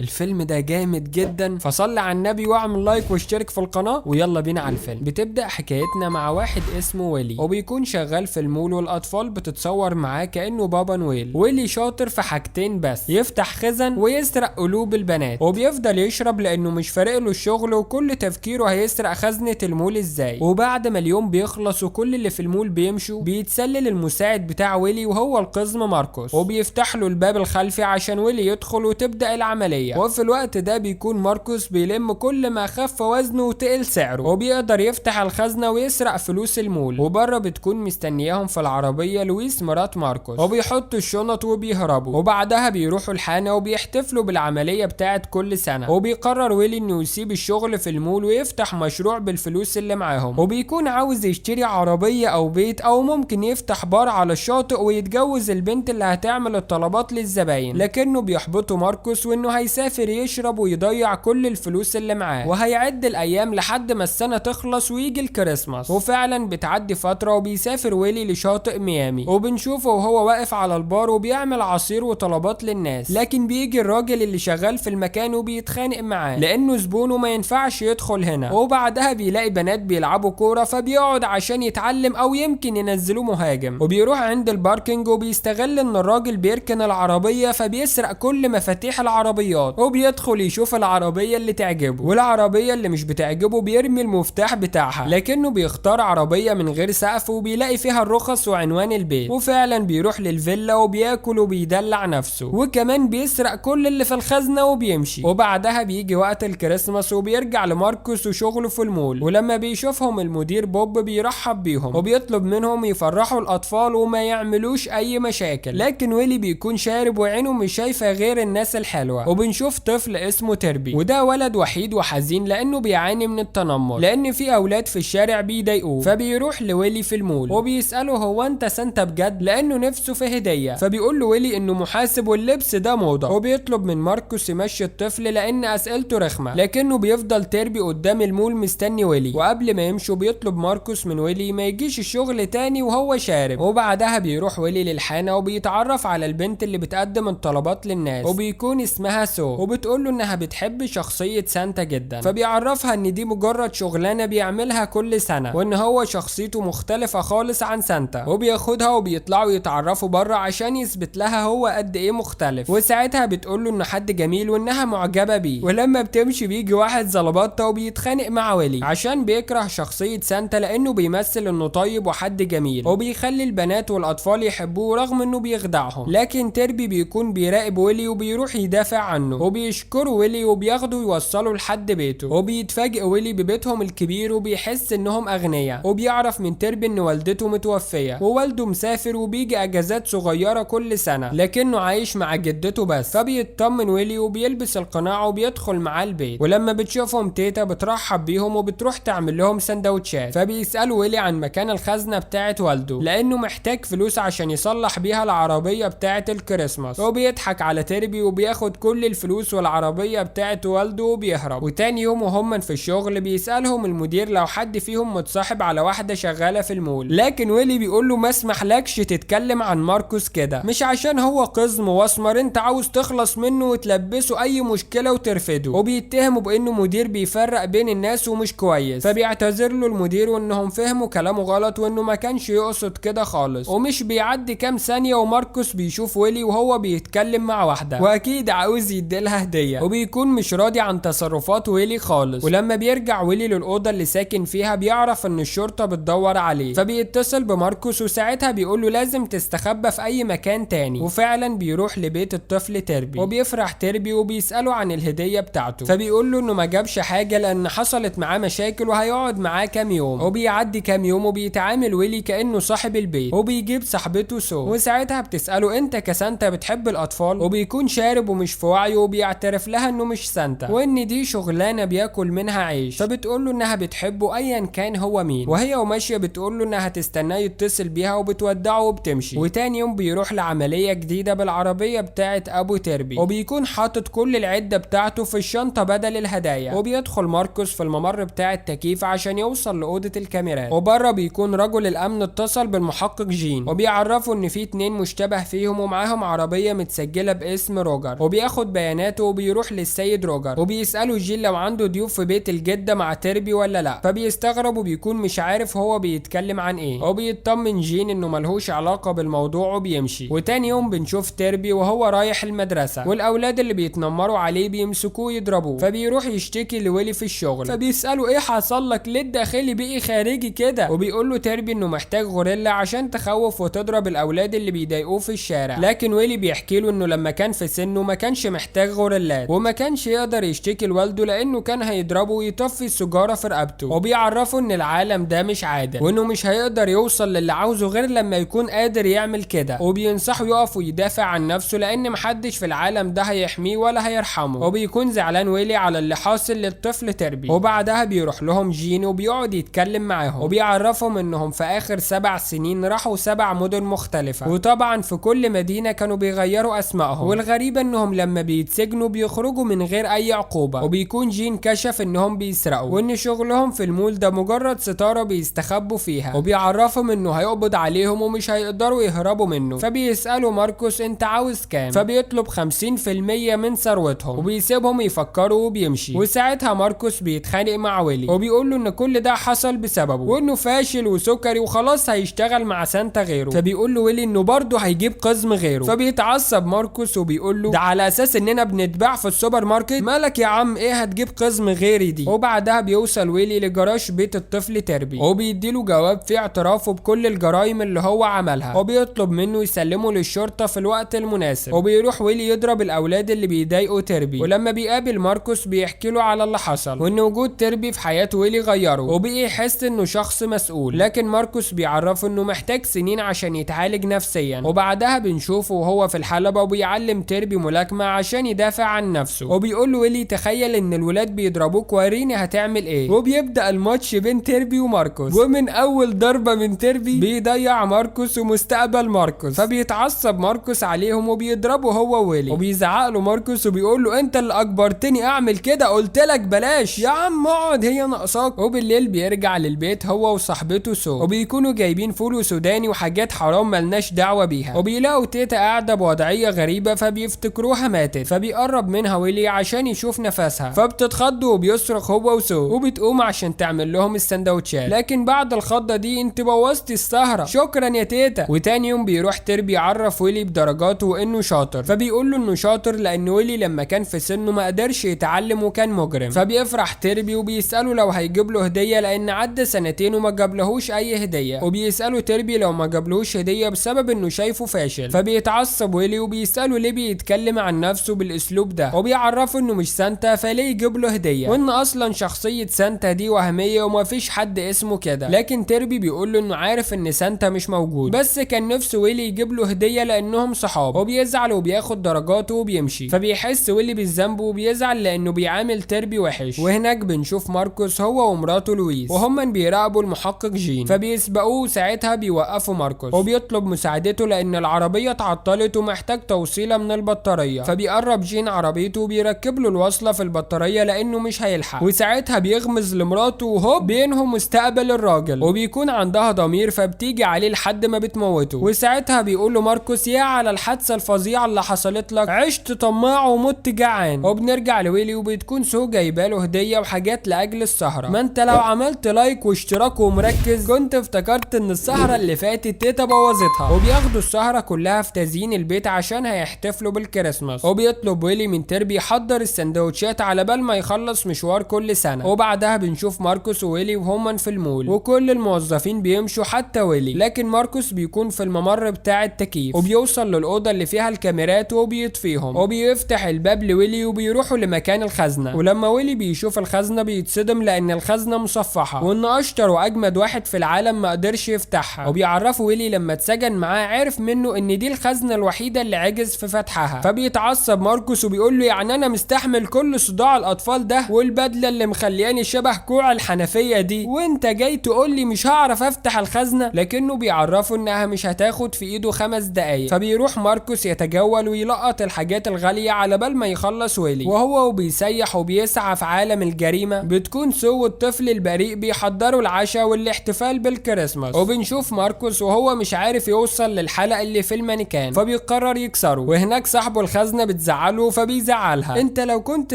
الفيلم ده جامد جدا، فصلي على النبي واعمل like واشترك في القناة ويلا بينا على الفيلم. بتبدأ حكايتنا مع واحد اسمه ويلي، وبيكون شغال في المول والاطفال بتتصور معاه كأنه بابا نويل. ويلي شاطر في حاجتين بس، يفتح خزن ويسرق قلوب البنات، وبيفضل يشرب لانه مش فارق له الشغل وكل تفكيره هيسرق خزنة المول ازاي. وبعد ما اليوم بيخلص وكل اللي في المول بيمشوا، بيتسلل المساعد بتاع ويلي وهو القزم ماركوس، وبيفتح له الباب الخلفي عشان ويلي يدخل وتبدأ العملية. وفي الوقت ده بيكون ماركوس بيلم كل ما خف وزنه وتقل سعره، وبيقدر يفتح الخزنة ويسرق فلوس المول. وبره بتكون مستنياهم في العربية لويس مرات ماركوس، وبيحطوا الشنط وبيهربوا. وبعدها بيروحوا الحانة وبيحتفلوا بالعملية بتاعت كل سنة. وبيقرر ويلي انه يسيب الشغل في المول ويفتح مشروع بالفلوس اللي معاهم، وبيكون عاوز يشتري عربية او بيت او ممكن يفتح بار على الشاطئ ويتجوز البنت اللي هتعمل الطلبات للزباين. لكنه بيحبطه ماركوس وانه هيسافر يشرب ويضيع كل الفلوس اللي معاه، وهيعد الايام لحد ما السنة تخلص ويجي الكريسماس. وفعلا بتعدي فترة وبيسافر ويلي لشاطئ ميامي، وبنشوفه وهو واقف على البار وبيعمل عصير وطلبات للناس. لكن بيجي الراجل اللي شغال في المكان وبيتخانق معاه لانه زبونه ما ينفعش يدخل هنا. وبعدها بيلاقي بنات بيلعبوا كورة، فبيقعد عشان يتعلم او يمكن ينزلوه مهاجم. وبيروح عند ال parking وبيستغل ان الراجل بيركن العربية، فبيسرق كل مفاتيح العربيات، وبيدخل يشوف العربية اللي تعجبه، والعربية اللي مش بتعجبه بيرمي المفتاح بتاعها. لكنه بيختار عربية من غير سقف وبيلاقي فيها الرخص وعنوان البيت، وفعلا بيروح للفيلا وبياكل وبيدلع نفسه، وكمان بيسرق كل اللي في الخزنة وبيمشي. وبعدها بيجي وقت الكريسماس وبيرجع لماركوس وشغله في المول، ولما بيشوفهم المدير بوب بيرحب بيهم وبيطلب منهم يفرحوا الأطفال وما يعملوش أي مشاكل. لكن ويلي بيكون شارب وعينه مش شايفة غير الناس الحلوة. وبنشوف طفل اسمه تربي، وده ولد وحيد وحزين لأنه بيعاني من التنمر، لأن في أولاد في الشارع بيضايقوه. فبيروح لويلي في المول وبيسأله هو أنت سانتا بجد؟ لأنه نفسه في هدية. فبيقول له ويلي إنه محاسب واللبس ده موضة، وبيطلب من ماركوس يمشي الطفل لأن أسئلته رخمة. لكنه بيفضل تربي قدام المول مستني ويلي، وقبل ما يمشوا بيطلب ماركوس من ويلي ما يجيش الشغل تاني وهو شارب. وبعدها بيروح ويلي للحانة وبيتعرف على البنت اللي بتقدم الطلبات للناس، وبيكون اسمها سو، وبتقول له انها بتحب شخصية سانتا جدا. فبيعرفها ان دي مجرد شغلانة بيعملها كل سنة، وان هو شخصيته مختلفة خالص عن سانتا. وبياخدها وبيطلعوا يتعرفوا بره عشان يثبت لها هو قد ايه مختلف. وساعتها بتقول له ان حد جميل وانها معجبة بيه. ولما بتمشي بيجي واحد زلبطة وبيتخانق مع ويلي عشان بيكره شخصية سانتا لانه بيمثل انه طيب وحد جميل، وبيخلي البنات والاطفال يحبوه رغم انه بيخدعهم. لكن تربي بيكون بيراقب ويلي وبيروح يدافع عنه، وبيشكره ويلي وبياخده يوصله لحد بيته. وبيتفاجئ ويلي ببيتهم الكبير وبيحس انهم اغنياء، وبيعرف من تربي ان والدته متوفية ووالده مسافر وبيجي اجازات صغيرة كل سنة، لكنه عايش مع جدته بس. فبيطمن ويلي وبيلبس القناع وبيدخل معاه البيت. ولما بتشوفهم تيتا بترحب بيهم وبتروح تعمل لهم سندوتشات. فبيسألوا ويلي عن مكان الخزنة بتاعت والده لانه محتاج فلوس عشان يصلح بيها العربية بتاعت الكريسماس. وبيضحك على تربي وبياخد كل الفلوس والعربية بتاعت والده وبيهرب. وتاني يوم وهم في الشغل بيسألهم المدير لو حد فيهم متصاحب على واحدة شغالة في المول، لكن ويلي بيقول له ما اسمحلكش تتكلم عن ماركوس كده، مش عشان هو قزم واسمر انت عاوز تخلص منه وتلبسه اي مشكلة وترفده. وبيتهمه بانه مدير بيفرق بين الناس ومش كويس. فبيعتذر له المدير وانهم فهموا كلامه غلط وانه ما كانش يقصد كده خالص. ومش بيعدي كام ثانية وماركوس بيشوف ويلي وهو بيتكلم مع واحدة، واكيد عاوز يديلها هدية، وبيكون مش راضي عن تصرفات ويلي خالص. ولما بيرجع ويلي للأوضة اللي ساكن فيها بيعرف ان الشرطة بتدور عليه، فبيتصل بماركوس وساعتها بيقول له لازم تستخبى في اي مكان تاني. وفعلا بيروح لبيت الطفل تربي، وبيفرح تربي وبيسأله عن الهدية بتاعته، فبيقول له انه ما جابش حاجة لان حصلت معاه مشاكل وهيقعد معاه كام يوم. وبيعدي كام يوم وبيتعامل ويلي كأنه صاحب البيت، وبيجيب صاحبته سو، وساعتها بتسأله انت كسانتا بتحب الاطفال؟ وبيكون شارب ومش في وعيه، وبيعترف لها انه مش سانتا وان دي شغلانة بياكل منها عيش. فبتقول له انها بتحبه ايا كان هو مين، وهي وماشية بتقول له انها تستناه يتصل بيها وبتودعه وبتمشي. وتاني يوم بيروح لعملية جديدة بالعربية بتاعه ابو تربي، وبيكون حاطط كل العدة بتاعته في الشنطة بدل الهدايا. وبيدخل ماركوس في الممر بتاع التكييف عشان يوصل لأوضة الكاميرات، وبره بيكون رجل الامن اتصل بالمحقق جين وبيعرفه ان في 2 مشتبه فيهم ومعاهم عربية متسجلة باسم روجر، وبياخد بيانات بياناته وبيروح للسيد روجر، وبيساله جين لو عنده ضيوف في بيت الجدة مع تربي ولا لا، فبيستغرب وبيكون مش عارف هو بيتكلم عن ايه، وبيطمن جين انه ملهوش علاقة بالموضوع وبيمشي. وتاني يوم بنشوف تربي وهو رايح المدرسة، والاولاد اللي بيتنمروا عليه بيمسكوه يضربوه، فبيروح يشتكي لويلي في الشغل، فبيساله ايه حصل لك ليه الداخلي بقي خارجي كده، وبيقول له تربي انه محتاج غوريلا عشان تخوف وتضرب الاولاد اللي بيضايقوه في الشارع. لكن ويلي بيحكي له انه لما كان في سنة ما كانش محتاج غوريلات، وما كانش يقدر يشتكي لوالده لانه كان هيضربه ويطفي السجاره في رقبته، وبيعرفه ان العالم ده مش عادل وانه مش هيقدر يوصل للي عاوزه غير لما يكون قادر يعمل كده، وبينصحه يقف ويدافع عن نفسه لان محدش في العالم ده هيحميه ولا هيرحمه. وبيكون زعلان ويلي على اللي حاصل للطفل تربي. وبعدها بيروح لهم جين وبيقعد يتكلم معاهم وبيعرفهم انهم في اخر 7 سنين راحوا 7 مدن مختلفة، وطبعا في كل مدينة كانوا بيغيروا اسمائهم، والغريب انهم لما بيتسجنوا بيخرجوا من غير اي عقوبة. وبيكون جين كشف انهم بيسرقوا وان شغلهم في المول ده مجرد ستارة بيستخبوا فيها، وبيعرفهم انه هيقبض عليهم ومش هيقدروا يهربوا منه. فبيسألوا ماركوس انت عاوز كام، فبيطلب 50% من ثروتهم، وبيسيبهم يفكروا وبيمشي. وساعتها ماركوس بيتخانق مع ويلي وبيقول له ان كل ده حصل بسببه وانه فاشل وسكري وخلاص هيشتغل مع سانتا غيره، فبيقول له ويلي انه برضه هيجيب قزم غيره. فبيتعصب ماركوس وبيقول له ده على اساس اننا بنتباع في السوبر ماركت، مالك يا عم ايه هتجيب قزم غيري دي. وبعدها بيوصل ويلي لجراج بيت الطفل تربي وبيديله جواب فيه اعترافه بكل الجرائم اللي هو عملها، وبيطلب منه يسلمه للشرطة في الوقت المناسب. وبيروح ويلي يضرب الاولاد اللي بيضايقوا تربي، ولما بيقابل ماركوس بيحكي له على اللي حصل وان وجود تربي في حياة ويلي غيره وبقي يحس انه شخص مسؤول. لكن ماركوس بيعرفه انه محتاج سنين عشان يتعالج نفسيا. وبعدها بنشوفه وهو في الحلبة وبيعلم تربي ملاكمة عشان يدافع عن نفسه، وبيقول له ويلي تخيل ان الولاد بيضربوك وريني هتعمل ايه. وبيبدأ الماتش بين تربي وماركوس، ومن اول ضربة من تربي بيضيع ماركوس ومستقبل ماركوس، فبيتعصب ماركوس عليهم وبيضربه هو وويلي، وبيزعق له ماركوس وبيقول له انت اللي اجبرتني اعمل كده، قلت لك بلاش يا عم اقعد هي ناقصاك. وبالليل بيرجع للبيت هو وصاحبته سو، وبيكونوا جايبين فول وسوداني وحاجات حرام ملناش دعوه بيها، وبيلاقوا تيتا قاعدة بوضعيه غريبة فبيفتكروها ماتت، فبيقرب منها ويلي عشان يشوف نفسها، فبتتخض وبيصرخ هو وسو، وبتقوم عشان تعمل لهم السندوتشات، لكن بعد الخضه دي انت بوظتي السهرة، شكرا يا تيتا. وتاني يوم بيروح تربي يعرف ويلي بدرجاته وانه شاطر، فبيقول له انه شاطر لان ويلي لما كان في سنة ما قدرش يتعلم وكان مجرم. فبيفرح تربي وبيساله لو هيجيب له هديه لان عدى سنتين وما جابلهوش اي هديه، وبيساله تربي لو ما جابلهوش هديه بسبب انه شايفه فاشل، فبيتعصب ويلي وبيساله ليه بيتكلم عن نفسه بالاسلوب ده، وبيعرفه انه مش سانتا فليه يجيب له هديه، وان اصلا شخصية سانتا دي وهمية ومفيش حد اسمه كده. لكن تربي بيقول له انه عارف ان سانتا مش موجود، بس كان نفسه ويلي يجيب له هديه لانهم صحاب، وبيزعل وبياخد درجاته وبيمشي. فبيحس ويلي بالذنب وبيزعل لانه بيعامل تربي وحش. وهناك بنشوف ماركوس هو ومراته لويس وهما بيراقبوا المحقق جين، فبيسبقوه وساعتها بيوقفوا ماركوس وبيطلب مساعدته لان العربية اتعطلت ومحتاج توصيله من البطارية، فبيقرب جين عربيته وبيركب له الوصلة في البطارية لانه مش هيلحق، وساعتها بيغمز لمراته وهوب بينهم مستقبل الراجل، وبيكون عندها ضمير فبتيجي عليه لحد ما بتموته. وساعتها بيقول له ماركوس يا على الحادثة الفظيعة اللي حصلت لك، عشت طماع ومت جعان. وبنرجع لويلي وبتكون سو جايباله هديه وحاجات لاجل السهرة. ما انت لو عملت like واشتراك ومركز كنت افتكرت ان السهرة اللي فاتت تيتا بوظتها. وبياخدوا السهرة كلها في تزيين البيت عشان هيحتفلوا بالكريسماس، وبيطلب ويلي من تربي يحضر السندوتشات على بال ما يخلص مشوار كل سنة. وبعدها بنشوف ماركوس وويلي وهما في المول وكل الموظفين بيمشوا حتى ويلي، لكن ماركوس بيكون في الممر بتاع التكييف، وبيوصل للاوضه اللي فيها الكاميرات وبيطفيهم، وبيفتح الباب لويلي وبيروحوا لمكان الخزنة. ولما ويلي بيشوف الخزنة بيتصدم لان الخزنة مصفحة وان اشطر واجمد واحد في العالم ما قدرش يفتحها. وبيعرفوا ويلي لما اتسجن معاه عرف منه ان دي الخزنة الوحيدة اللي عجز في فتحها، فبيتعصب ماركوس وبيقول له يعني انا مستحمل كل صداع الاطفال ده والبدله اللي مخلياني شبه كوع الحنفية دي وانت جاي تقول لي مش هعرف افتح الخزنة، لكنه بيعرفه انها مش هتاخد في ايده 5 دقايق. فبيروح ماركوس يتجول ويلقط الحاجات الغالية على بال ما يخلص ويلي، وهو وبيسيح وبيسعى في عالم الجريمة بتكون سو الطفل البريء بيحضروا العشاء والاحتفال بالكريسماس. وبنشوف ماركوس وهو مش عارف يوصل للحلقة اللي في المانيكان فبيقرر يكسره، وهناك صاحبه الخزنة بتزعق بتزعله فبيزعلها. انت لو كنت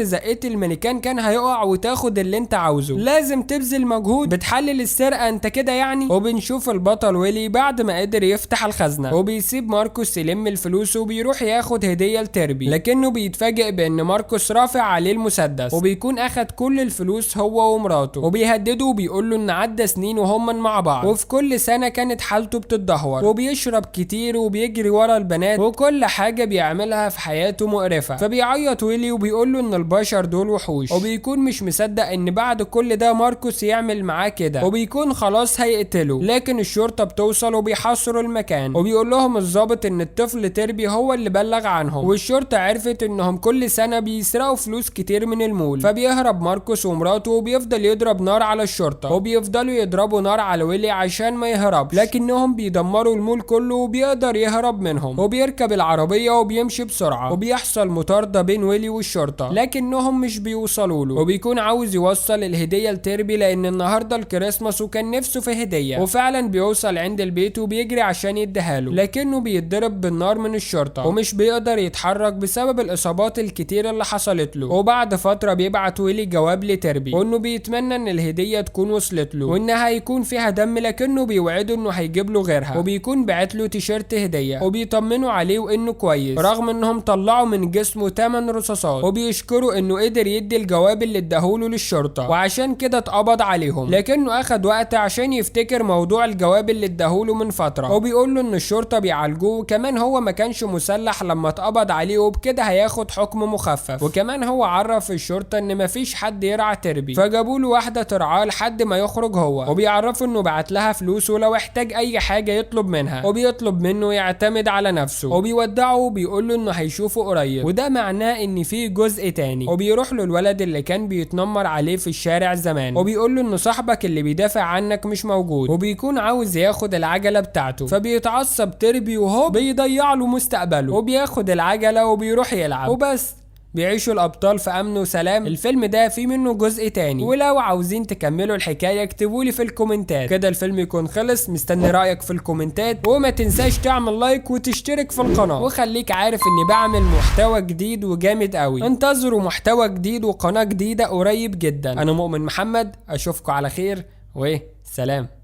زقيت المانيكان كان هيقع وتاخد اللي انت عاوزه، لازم تبذل مجهود، بتحلل السرقة انت كده يعني. وبنشوف البطل ويلي بعد ما قدر يفتح الخزنة وبيسيب ماركوس يلم الفلوس وبيروح ياخد هديه لتربي، لكنه بيتفاجئ بان ماركوس رافع عليه المسدس وبيكون اخد كل الفلوس هو ومراته، وبيهدده وبيقول له ان عدى سنين وهم مع بعض وفي كل سنة كانت حالته بتتدهور وبيشرب كتير وبيجري ورا البنات وكل حاجة بيعملها في حياته مقرفة. فبيعيط ويلي وبيقول له ان البشر دول وحوش، وبيكون مش مصدق ان بعد كل ده ماركوس يعمل معاه كده، وبيكون خلاص هيقتله، لكن الشرطة بتوصل وبيحاصروا المكان وبيقول لهم الضابط ان الطفل تربي هو اللي بلغ عنهم، والشرطة عرفت انهم كل سنة بيسرقوا فلوس كتير من المول. فبيهرب ماركوس ومراته وبيفضل يضرب نار على الشرطة وبيفضلوا يضربوا نار على ويلي عشان ما يهربش، لكنهم بيدمروا المول كله وبيقدر يهرب منهم، وبيركب العربية وبيمشي بسرعة، وبيحصل مطاردة بين ويلي والشرطة لكنهم مش بيوصلوا له، وبيكون عاوز يوصل الهدية لتربي لان النهارده الكريسماس وكان نفسه في هدية، وفعلا بيوصل عند البيت وبيجري عشان يديها له، لكنه بيتضرب بالنار من الشرطة ومش بيقدر يتحرك بسبب الاصابات الكتير اللي حصلت له. وبعد فترة بيبعت ويلي جواب لتربي وانه بيتمنى ان الهدية تكون وصلت له وانها هيكون فيها دم، لكنه بيوعده انه هيجيب له غيرها، وبيكون بعت له تيشيرت هدية وبيطمنوا عليه وانه كويس رغم انهم طلعوا من جسمه 8 رصاصات، وبيشكروا انه قدر يدي الجواب اللي اداهوله للشرطة وعشان كده اتقبض عليهم، لكنه اخد وقت عشان يفتكر موضوع الجواب اللي اداهوله من فترة، وبيقول له ان الشرطة بيعالجوه وكمان هو ما كانش مسلح لما اتقبض عليه وبكده هياخد حكم مخفف، وكمان هو عرف الشرطة ان مفيش حد يرعى تربي، فجابوا له واحدة ترعاه لحد ما يخرج هو، وبيعرفوا انه بعت لها فلوس ولو احتاج اي حاجة يطلب منها، وبيطلب منه يعتمد على نفسه، وبيودعه وبيقول له انه هيشوفه قريب، وده معناه ان في جزء تاني. وبيروح له الولد اللي كان بيتنمر عليه في الشارع زمان وبيقول له ان صاحبك اللي بيدافع عنك مش موجود، وبيكون عاوز ياخد العجلة بتاعته، فبيتعصب تربي وهو بيضيع له مستقبله، وبياخد العجلة وبيروح يلعب وبس. بيعيشوا الابطال في امن وسلام. الفيلم ده فيه منه جزء تاني، ولو عاوزين تكملوا الحكاية اكتبولي في الكومنتات. كده الفيلم يكون خلص، مستني رايك في الكومنتات، وما تنساش تعمل like وتشترك في القناة، وخليك عارف اني بعمل محتوى جديد وجامد قوي. انتظروا محتوى جديد وقناة جديدة قريب جدا. انا مؤمن محمد، اشوفكم على خير وسلام.